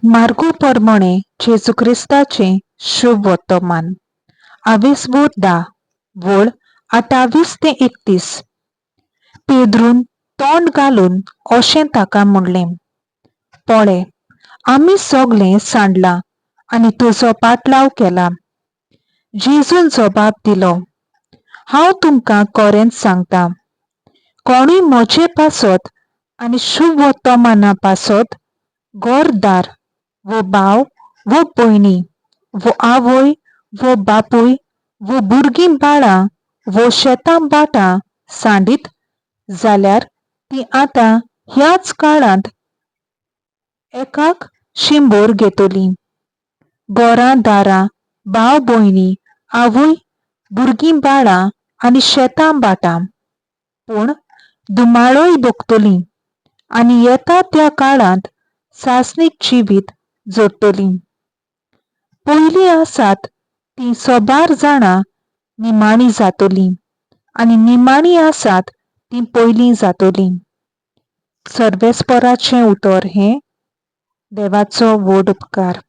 मार्गो परमणे जेजू क्रिस्ताचें शुभ वर्तमान आवेसबोर 10 वळ 28 ते 31. पेद्रून तोंड घालून अशें ताका म्हणलें, पळे, आमी सगळें सांडलां आनी तुजो पाटलाव केला. जेजून जबाब दिलो, हांव तुमकां खरेंच सांगता, कोणूय म्हजे पासत आनी शुभ वर्तमाना पासत घरदार वो भाव वो भयणी वो आवय वो बापूय वो भुरगीं बाळां वो शेतां भाटां सांडीत जाल्यार तीं आतां ह्याच काळांत एकाक 100 घेतलीं, घरां दारां, भाव भयणी, आवय, भुरगीं बाळां आनी शेतां भाटां, पूण धुमाळोय भोगतलीं आनी येता त्या काळांत सासणीक जिवीत जोडटलीं. पयलीं आसात तीं सोबार जाणां निमाणीं जातलीं आनी निमाणीं आसात तीं पयलीं जातलीं. सर्वेस्पराचें उतर हें. देवाचो व्हड उपकार.